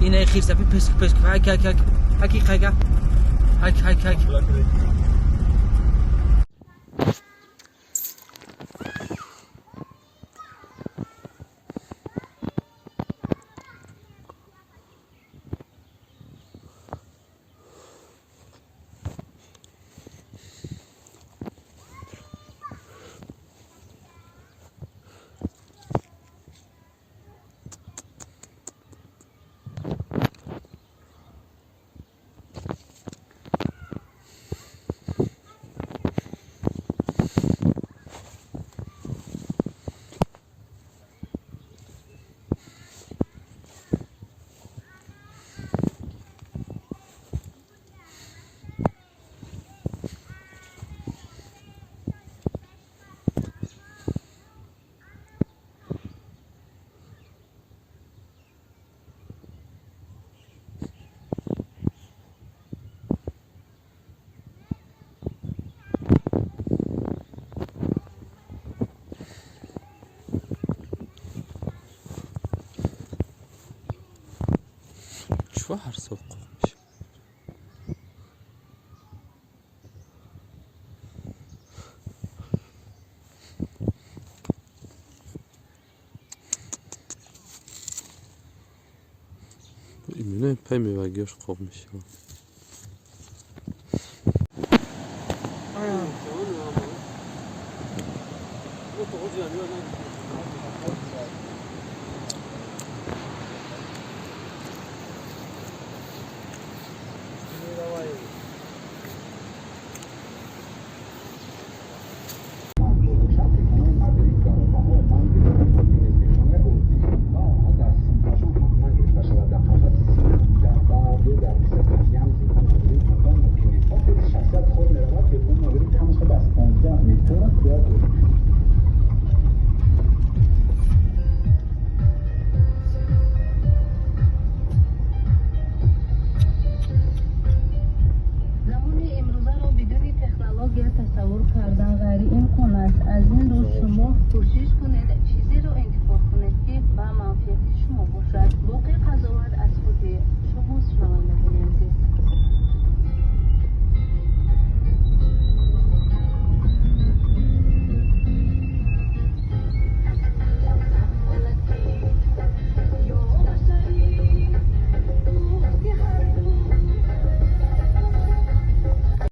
Ина хирса пес пес хак хак хак хак хак хак хак хак. Чё ҳар сол қоқ мешавад? Именно пай мевагиёш қоқ мешавад. Тасаввур кардан ғайриимкон аст. Аз ин рӯ шумо кӯшиш кунед.